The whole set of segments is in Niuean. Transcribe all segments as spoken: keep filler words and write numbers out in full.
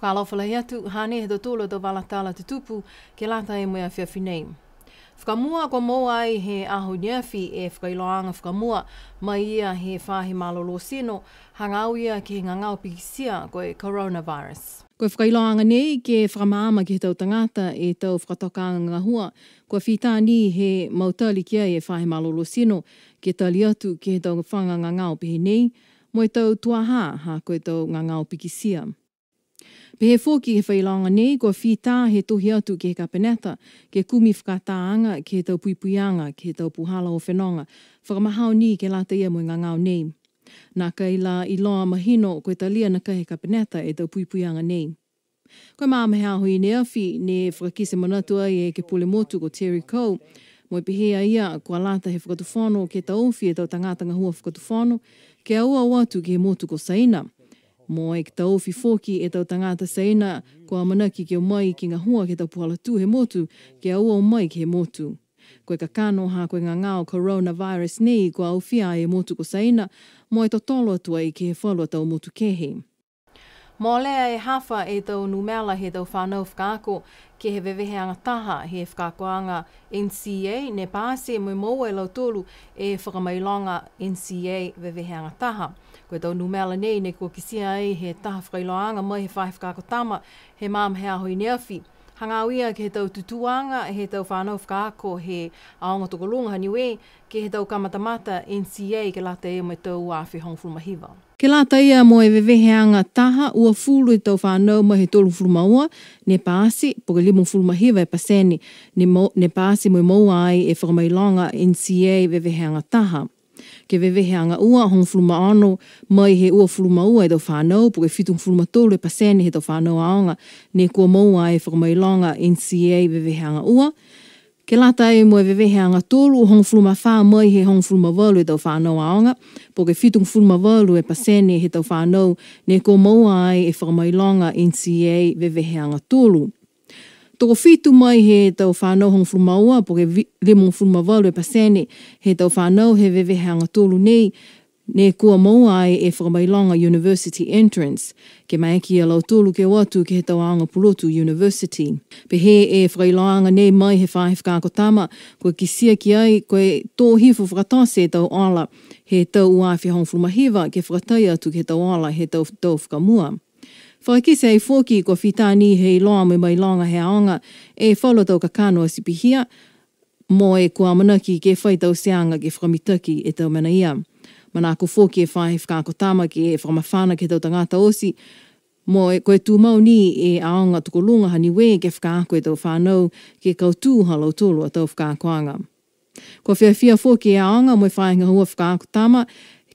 Fakaalofa lahi atu, hanei e tau tolu tau vala tala tutupu ke lata mo e afiafi nei. Fakamua, kua moua ai he aho neafi e fakailoaaga fakamua mai ia he faahi malolō tino, hagaao ia ke he gagao pikitia ko e coronavirus. Ko e fakailoaaga nei ke fakamaama ke he tau tagata e tau fakatokaaga gahua, kua fita ni he mautali ki ai e faahi malolō tino, ke tali atu ke he tau faga gagao pehē nei, mo e tau tuaha, ha ko e tau gagao pikitia. Pehē foki he fakailoaaga nei, kua fita he tohi atu ke he Kapeneta, ke kumi fakataaga ke he tau puipuiaga ke he tau puhala o fenoga fakamahao ni ke lata ia mo e gagao nei. Nākai la iloa mahino ko e talia nakai he Kapeneta e tau puipuiaga nei. Ko e magaaho he aho i neafi, ne fakakite manatu ai e Ekepule Motu ko Terry Coe, mo e pehē a ia, kua lata he Fakatufono ke taofi e tau tagata gahua Fakatufono ke aua o atu ke he motu ko Saina. Mo e taofi foki e tau tagata Saina kua amanaki ke o mai ke gahua ke he tau puhala tū he motu, ke aua o mai ke he motu. Ko e kakano ha ko e gagao coronavirus nei kua aofia e motu ko Saina, mo e totolo atu ai ke he falu a tau motu kehe. Molea e hafa e tau numela he tau fanau fakaako ke he veveheaga taha he fakaakoaga N C A, ne paasi mo e moua e lautolu e fakamailoga N C A veveheaga taha. Ko e tau numela nei ne kua kitia ai he taha fakailoaaga mai he faahi fakaako tama he magaaho he aho i neafi. Hagaao ia ke he tau tutūaga he tau fanau fakaako he aoga tokoluga ha Niue, ke he tau kamatamata N C A ke lata ia mo e tau ua afe hogofulu ma hiva. Ke lata ia mo e veveheaga taha, uafulu e tau fanau mai he tolugofulu ma ua ne paasi, po ke limagofulu ma hiva e pasene ne mo-, ne paasi mo e moua ai e fakamailoga N C A veveheaga taha. Ke veveheaga ua, hogofulu ma ono mai he uafulu ma ua e tau fanau, po ke fitugofulu ma tolu e pasene he tau fanau aoga ne kua moua e fakamailoga N C A veveheaga ua. Ke lata ai mo e veveheaga tolu, hogofulu ma fā mai he hogofulu ma valu e tau fanau aoga, po ke fitugofulu ma valu e pasene he tau fanau ne kua moua ai e fakamailoga N C A veveheaga tolu. Tokofitu mai he tau fanau hogofulu ma ua, po ke vi-, limagofulu ma valu e pasene he tau fanau he veveheaga tolu nei, ne kua moua ai e fakamailoga University Entrance, ke maeke a lautolu ke o atu ke he tau aoga pulotu University. Pehē e fakailoaaga nei mai he faahi fakaako tama, kua kitia ki ai, ko e tō hifo fakatote e tau ola he tau ua afe hogofulu ma hiva, ke fakatai atu ke he tau ola he tau, tau fakamua. Fakakite ai foki kua fita ni he iloa mo e mailoga he aoga e falu tau kakano ati pihia, mo e kua amanaki ke fai tauteaga ke fakamitaki e tau mena ia. Manako foki e faahi fakaako tama ke fakamafana ke he tau tagata oti, mo e ko e tumau ni e aoga tokoluga ha Niue ke fakaako e tau fanau ke kautū ha lautolu a tau fakaakoaga. Kua fiafia foki e aoga mo e faahi gahua fakaako tama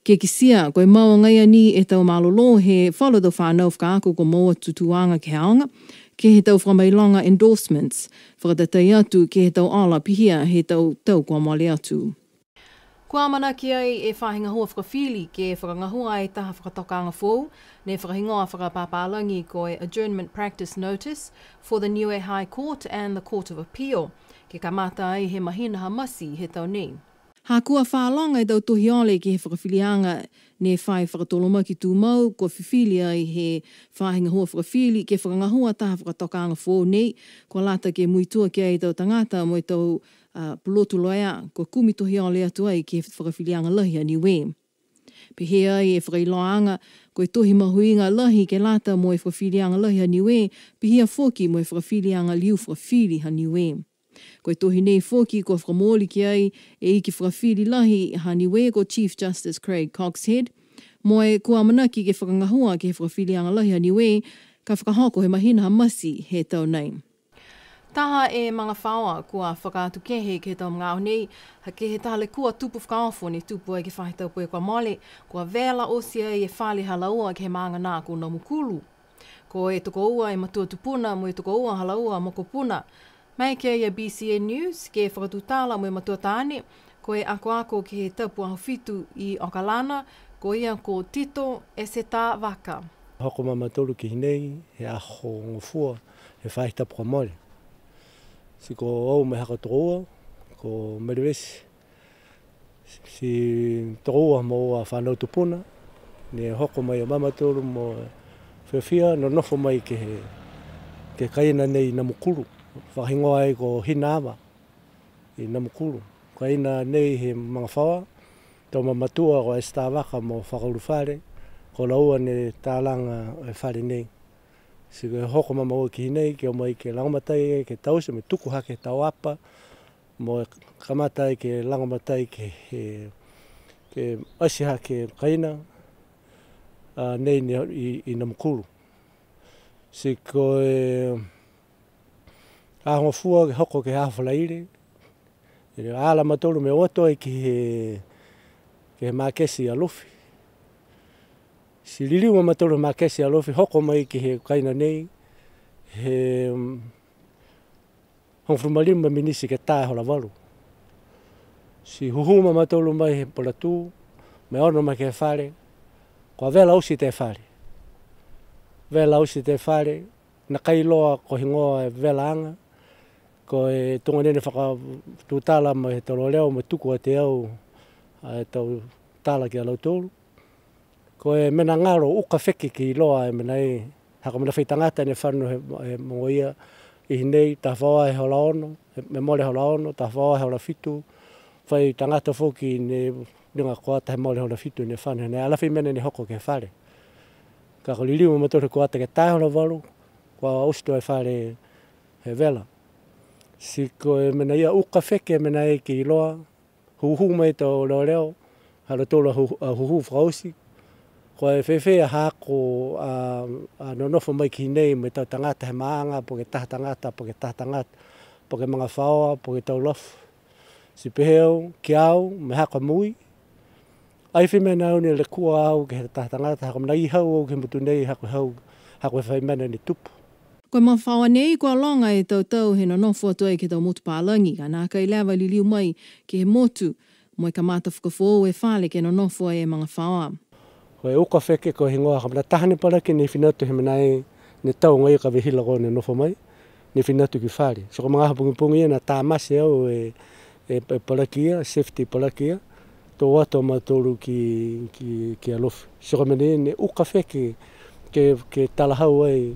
ke kitia, ko e mau agaia ni e tau malolō he falu tau fanau fakaako kua moua tutūaga ke he aoga, ke he tau fakamailoga endorsements, fakatatai atu ke he tau ola pihia he tau tau kua mole atu. Kua amanaki ai e faahi gahua fakafili ke fakagahua ai taha fakatokaaga foou, ne fakahigoa fakapapālagi ko e Adjournment Practice Notice for the Niue High Court and the Court of Appeal, ke kamata ai he mahina ha Mati he tau nei. Ha kua fāloga e tau tohi ole ke he fakafiliaga ne fai fakatolomaki tumau, kua fifili ai he faahi gahua fakafili ke fakagahua taha fakatokaaga foou nei, kua lata ke muitua ki ai e tau tagata mo e tau, a, pulotu loea, kua kumi tohi ole atu ai ke he fakafiliaga lahi a Niue. Pehē ai e fakailoaaga, ko e tohi mahuiga lahi ke lata mo e fakafiliaga lahi ha Niue, pihia foki mo e fakafiliaga liu fakafili ha Niue. Ko e tohi nei foki kua fakamooli ki ai e iki fakafili lahi ha Niue ko Chief Justice Craig Coxhead, mo e kua amanaki ke fakagahua ke he fakafiliaga lahi ha Niue, ka fakahoko he mahina ha Mati he tau nei. Taha e magafaoa kua fakaatukehe ke he tau magaaho nei, ha ke he taha lekua tupu fakaofo ne tupu ai ke he faahi tapu kua mole, kua vela oti ai e fale ha laua ke he maaga nā ko Namukulu. Ko e tokoua e matua tupuna mo e tokoua ha laua mokopuna. Maeke ia B C N News ke fakatutala mo e matua taane, ko e akoako ke he tapu aho fitu i Okalana, ko ia ko Tito Eseta Vaka. Hoko mai a mautolu ki hinei he aho gofua he faahi tapu kua mole. Ti ko au mo e haaku tokoua, ko Melevesi. Ti tokoua mo e fanau tupuna, ne hoko mai a mautolu mo e Fiafia nonofo mai ke he, ke he kaina nei i Namukulu. Fakahigoa ai ko Hinaava i Namukulu. Kaina nei he magafaoa, tau mamatua ko Esitavaka mo Fakaulufale, ko laua ne talaga e fale nei. Ti ko e hoko mamaua ki nei, ke o mai ke lagomatai, ke taute, mo e tuku hake he tau apa, mo e kamata ai ke lagomatai ke he, ke ati hake kaina, a, nei ne i, i Namukulu. Ti ko e aho Gofua ke hoko ke he aho Falaile, e ala a mautolu mo e o atu ai ke he, ke he maketi i Alofi. Ti liliu a mautolu he maketi i Alofi, hoko mai ke he kaina nei, he, mm, hogofulu ma lima miniti ke tā e hola valu. Ti hūhū ma mautolu mai he puhala tū, mo e ono mai ke he fale, kua vela oti e fale. Vela oti e fale, nākai iloa ko e heigoa e velaaga, ko e tuga nei ne fakatutala mai he tau leoleo mo e tuku atu e au, a, e tau tala ki a lautolu. Ko e mena galo uka feke ke iloa e mena ia, ha ko e mena fai tagata ne fano he, he mogoia i hinei, taha faaoa he hola ono, he, he mole hola ono, taha faaoa he hola fitu, fai tagata foki ne liga ko e taha mole hola fitu ne fano, ne ala fai mena ne hoko ke he fale. Ka ko e liliu ma mautolu he kuata ke tā e hola valu, kua oti tuai e fale he vela. Ti ko e mena ia uka feke e mena ia ke iloa, hūhū mai e tau leoleo, ha lautolu a hū-, a hūhū fakaoti. Ko e fēfē a haaku a, a nonofo mai ki nei mo e tau tagata he maaga, po ke taha tagata, po ke taha tagata, po ke magafaoa, po ke tau lafu. Ti pehē au, ki a au, mo e haaku a moui. Ai fai mena au ne lekua au ke he taha tagata, ha ko e mena ia hau au ke he motu nei, ha ko e hau, ha ko e fai mena ne tupu. Ko e magafaoa nei, kua loga e tau tau he nonofo atu ai ke he tau motu palagi, ka nākai leva liliu mai ke he motu, mo e kamata fakafoou e fale ke nonofo ai e magafaoa. Ko e uka feke ko e heigoa, ko e mena taha ni palaki ne fina atu he mena ia ne tau agaia e kave hila ko ē ne nofo mai, ne fina atu ki fale. Ti ko e magaaho pogipogi ia ne tamate au e, e, e palaki ia, safety palaki ia, to o atu a mautolu ki, ki, ki Alofi. Ti ko e mena ia ne uka feke ke, ke talahau ai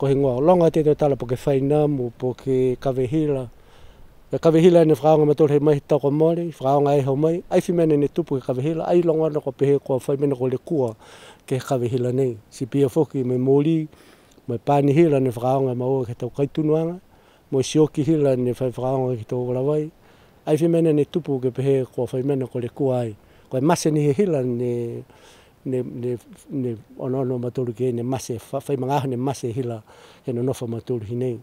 ko e heigoa. Loga e tau tala po ke fai namu, po ke kave hila. E kave hila ne fakaaoga e mautolu he mai he tau kua mole, fakaaoga e hau mai, ai fai mena ne tupu ke kave hila, ai logona kua pehē kua fai mena kua lekua ke he kave hila nei. Ti pihia foki mo e molī, mo e pani hila ne fakaaoga e maua ke he tau kaitunuaga, mo e sioki hila ne fai fakaaoga ke he tau vala vai. Ai fai mena ne tupu ke pehē kua fai mena kua lekua ai. Ko e mate ni he hila ne, ne, ne, ne onoono a mautolu ki ai ne mate, fa-, fai magaaho ne mate e hila he nonofo a mautolu hinei.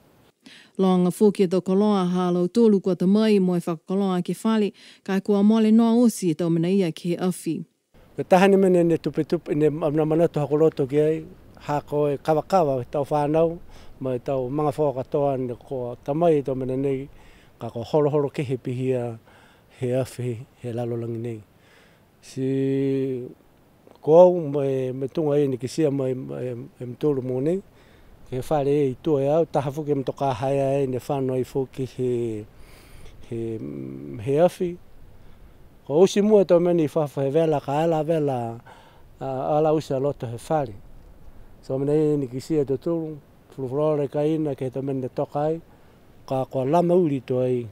Loga foki e tau koloa ha lautolu kua ta mai mo e fakakoloa ke he fale, ka e kua mole noa oti e tau mena ia ke he afi. Ko e taha ni mena ne tupetupe, ne ma-, manamanatu haaku loto ki ai, ha ko e kavakava he tau fanau, mo e tau magafaoa katoa ne kua ta mai e tau mena nei, ka kua holoholo kehe pihia he afi he lalolagi nei. Ti ko au mo e, mo e tuga ia ne kitia mai, mai, e mutolu mogonei, ke he fale ia i tua e au, taha foki e motokā haea ia ne fano ai foki he, he, he afi. Kua oti mua e tau mena i fafo he vela, ka e ala vela, a, ala oti a loto he fale. Ti ko e mena ia ne kitia e tautolu, fulufuluola e kaina ke he tau mena ne toka ai, ka kua lama uli tuai,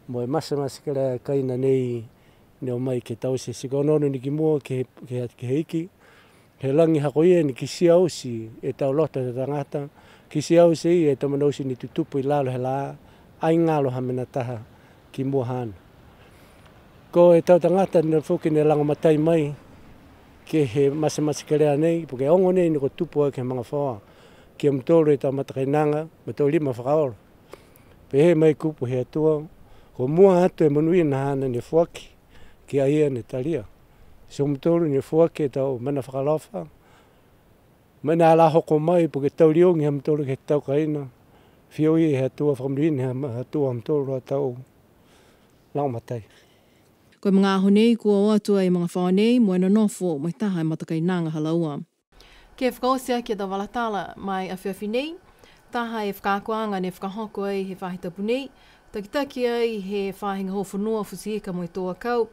mo e matematekelea e kaina nei, ne o mai ke taute. Ti ko e onoono ni ki mua ke, ke, ke he Iki, he lagi ha ko ia ne kitia oti e tau loto he tagata, kitia oti e tau mena oti ne tutupu i lalo he lā, ai galo ha mena taha ki mua haana. Ko e tau tagata ne foki ne lagomatai mai ke he matematekelea nei, po ke ogo nei ne kua tupu ai ke he magafaoa, ki a mutolu e tau matakainaga, mo e tau lima fakaolo. Pehē mai e kupu he Atua, kua mua atu e monuina haana ne foaki, ki a ia ne talia. Ti ko mutolu ne foaki e tau mena fakaalofa, mena ala hoko mai, po ke tau liogi ha mutolu ke he tau kaina, fia ui he Atua, fakamonuina he Atua ha mutolu a tau lagomatai. Ko e magaaho nei, kua o atu ai e magafaoa nei, mo e nonofo, mo e taha e matakainaga ha laua. Ke fakaoti aki e tau vala tala ma e afiafi nei, taha e fakaakoaga ne fakahoko ai he faahi tapu nei, takitaki ai he faahi gahua fonua, futi ika mo e tō akau,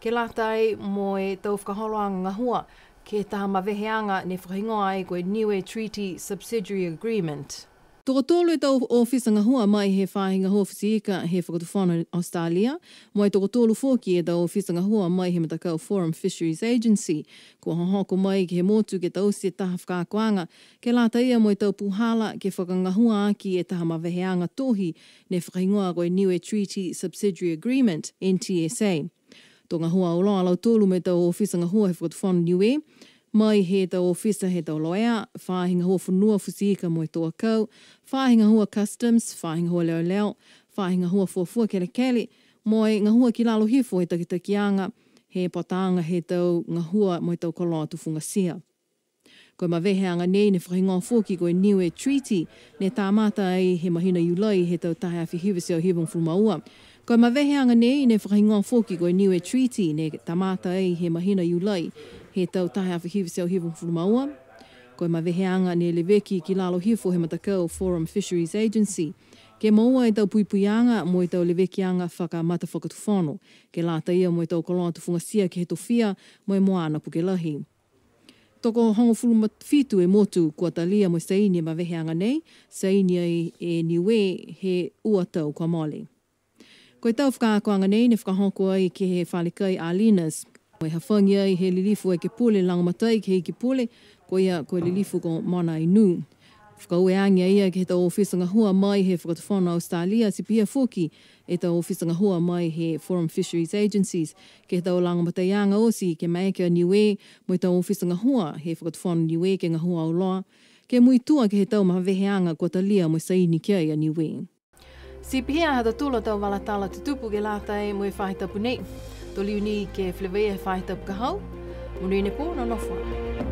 ke lata ai mo e tau fakaholoaga gahua, ke he taha maveheaga ne fakahigoa ai ko e Niue Treaty Subsidiary Agreement. Tokotolu e tau ofisa gahua mai he faahi gahua futi ika he Fakatufono Australia, mo e tokotolu foki e tau ofisa gahua mai he matakau Forum Fisheries Agency, kua hohoko mai ke he motu ke taute taha fakaakoaga, ke lata ia mo e tau puhala ke fakagahua aki e taha maveheaga tohi ne fakahigoa ko e Niue Treaty Subsidiary Agreement, N T S A. To gahua auloa a lautolu mo e tau ofisa gahua he Fakatufono Niue, mai he tau ofisa he tau loea, faahi gahua fonua futi ika mo e tau akau, faahi gahua customs, faahi gahua leoleo, faahi gahua fuafua kelekele, mo e gahua ki lalo hifo he takitakiaga, he pataaga he tau gahua mo e tau koloa tufugatia. Ko e maveheaga nei ne fakahigoa foki ko e Niue Treaty, ne kamata ai he mahina Iulai he tau taha e afe hiva e teau hivagofulu ma ua. Ko e maveheaga nei ne fakahigoa foki ko e Niue Treaty, ne kamata ai he mahina Iulai he tau taha e afe hiva e teau hivagofulu ma ua. Ko e maveheaga ne leveki ki lalo hifo he matakau Forum Fisheries Agency, ke moua e tau puipuiaga mo e tau levekiaga fakamatafakatufono, ke lata ia mo e tau koloa tufugatia ke he tofia mo e moana puke lahi. Tokohogofulu ma fitu e motu kua talia mo e saini e maveheaga nei, saini ai e Niue he ua tau kua mole. Ko e tau fakaakoaga nei ne fakahoko ai ke he fale kai Alinas. Mo e hafagi ai he lilifu ekepule lagomatai ke he ekepule, ko ia ko e lilifu ko Mona Ainuu. Fakaaue age a ia ke he tau ofisa gahua mai he Fakatufono Australia, ti pihia foki e tau ofisa gahua mai he Forum Fisheries Agencies, ke he tau lagomataiaga oti ke maeke a Niue mo e tau ofisa gahua he Fakatufono Niue ke gahua auloa, ke muitua ke he tau maveheaga kua talia mo e saini ki ai a Niue. Ti pihia ha tautolu a tau vala tala tutupu ke lata mo e faahi tapu nei. To liu ni ke feleveia he faahi tapu ka hau. Monuina e pō, nonofo ā.